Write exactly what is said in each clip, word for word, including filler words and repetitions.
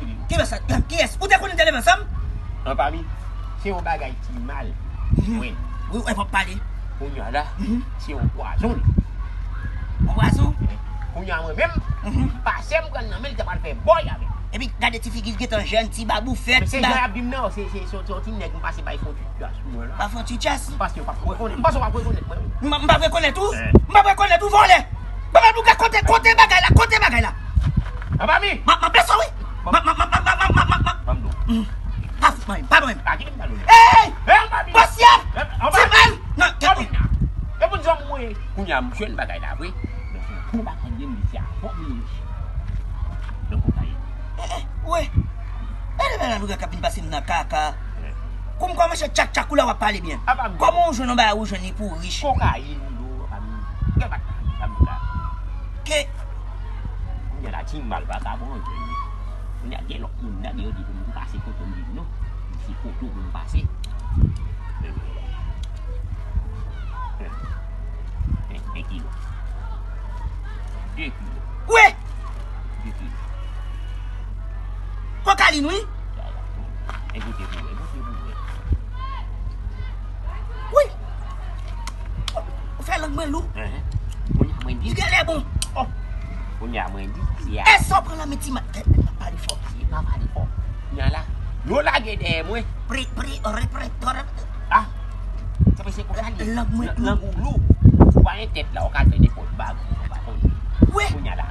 leve. Ki bò sa? Kiyès? Ou te konnen te leve ansanm? Anpami, se yon bagay ki mal. Mhm. Wi. Wi, wi, fòk pale. Kounye a la, mhm, se yon pwazon. Yon pwazon? Wi. Kounye a mwen menm, mhm, pase m pran nan men l, te pral fè bòy avè m. Epi gade ti figi l gentan jèn, ti babou fèt, ti ba- Men se jan y ap di m nan, se, se, se, se yon ti nèg m pase bay fon ti tchas pou mwen la. Pa fon ti tchas? M panse w p ap rekonèt. M panse w p ap rekonèt mwen. M, m p ap rekonèt ou? Eh. M p ap rekonèt ou, vòlè. Ban m, kote, kote bagay la, kote bagay la? Anpami! M, m ap blese w, wi. M, m, m, m, m, m, m, m, m. Ban m do. Mm. Pa fout mwen, pa mwen. A ki m pale? Ey! Eh, Anpami! Bòs yap! Eh, Anpami! Ti mal! Non, kèt mwen. Anpami! E pou n zòm mwen. Kounye a, m jwenn bagay la vre. Men se yon bon bagay, m di se a bon, m di. Donk, ou pa ye. Eh, eh, wè. E de bèl avoka k ap vin pase m nan kaka. Kou m kòmanse tchak tchak ou la, w ap pale byen. Apa m di. Kòman w jwenn yon bagay ou jwenn li pou w rich? Kokayin, ou do, apa m gen bat la, sa m di la. Ke. Kounye a la, ti mal pa ka bon jwenn li. Kounye a, gen lòt moun nan, yo di pou m pase kote m di non. Se kote w pou m pase. Men, men, men, men kilo. De kilo. Wi! De kilo. Kokalin, wi. Ya, ya. E goute pou wè, goute pou wè. Wi! Ou fè lang mwen lou. Enhen. Kounye a mwen di. Li genlè bon. Oh! Kounye a mwen di, se a. E sa w pran nan men ti mat tèt, m ap pale fò. Se pa pale fò. Kounye a la, yo lage dèyè mwen. Pri, pri, ri, pri, to, ri. Ah! Sa vle se konsa li ye. Lang mwen lou. Lang ou lou. Ou pa gen tèt la, ou ka fè nenpòt bagay, ou pa konnen. Wi. Kounye a la.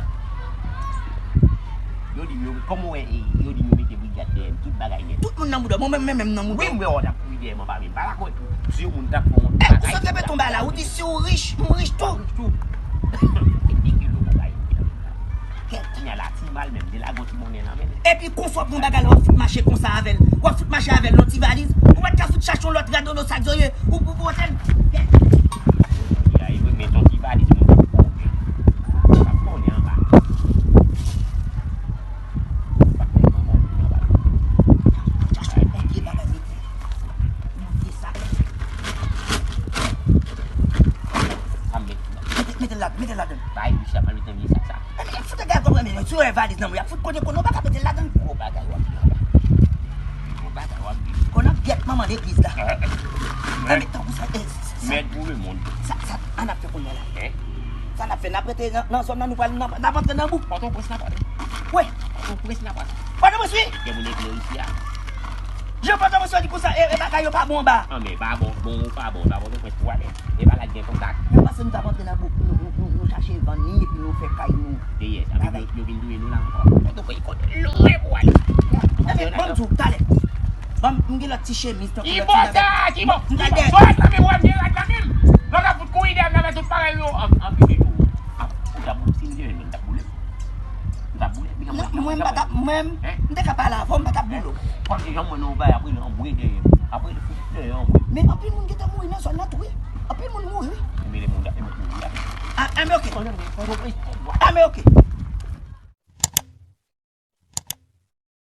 Yo di m yo, kòm ou wè, e, yo di m yo mete brigad dèyè m, tout bagay nèt. Tout moun nan mouda, mwen menm, menm, menm nan mouda. Wi, m wè w t ap kouri dèyè m anba men m. Pa lakòt, si yon moun t ap fè yon bagay. Eh, ou sot repete yon bagay la, ou di si w rich, m rich tou. Rich tou. E de kilo bagay. Kèt. Kounye a la, ti mal menm, de la gon ti monnen nan men l. Epi konsa w pran bagay la, w ap fout mache konsa avè l. W ap fout mache avè l nan ti valiz. Ou pa t ka fout chache yon lòt rad nan do sak zoye. Ou, ou pote l. Ya, e vre, men se yon ti valiz moun t ap pote. T ap konnen anba. Pa fè manman anba. Chache yon vye bagay mete. Yon vye sak. Sa m met. Mete, mete l la, mete l ladan. Bay, Richard, pa met nan vye sak sa. Epi, y ap fout gade kòb, men, si w wè valiz nan men, y ap fout konnen, konnen, w pa ka mete l ladan. Gwo bagay w ap di anba. Gwo bagay w ap di. Konnen gyèt manman legliz la. Eh, eh. Tankou sa, eh, sa. Mèd pou lemonn. Sa, sa, an ap fè kounye a la. Eh? Sa n ap fè, n ap rete nan, nan zòn nan, nou pral nan, n ap antre nan bouk. Pòtoprens n ap ale. Wi. Pòtoprens n ap ale. Pòtoprens, wi. Gen moun ekri isi a. Jan Pòtoprens yo di konsa, e, e bagay yo pa bon anba. An, men pa bon, bon ou pa bon, anba Pòtoprens pou ale. E pa la gen kontak. Nan pase nou t ap antre nan bouk, nou, nou, nou, nou chache vann li, epi nou fè kay nou. Deyè, sa vin yo, yo vin touye nou la ankò. Pòtoprens kote lwen pou ale. Epi, ban m di w, talè. Ban m, m gen lòt ti chemiz, tankou lòt ti navèt. Ki bò sa, ki bò? M pral dèyè. Sou rad la menm, w ap gen rad la menm. Lè w ap fout kouri dèyè m, n ap fè tout parèy yo. An, an, pite tou. An, ou t ap, si m te menm, m t ap boule. Ou t ap boule, men mwen, mwen, m pa t ap, mwen, m te ka pale avè w, m pa t ap boule w. Kòm se jan mwen nan yon bagay, apre l anbre dèyè m. Apre l fout dèyè anbre. Men anpil moun gentan mouri nan zòn nan tou, wi. Anpil moun mouri, wi. Men le moun ap mouri la. Ah, ah, men oke. Ah, men oke.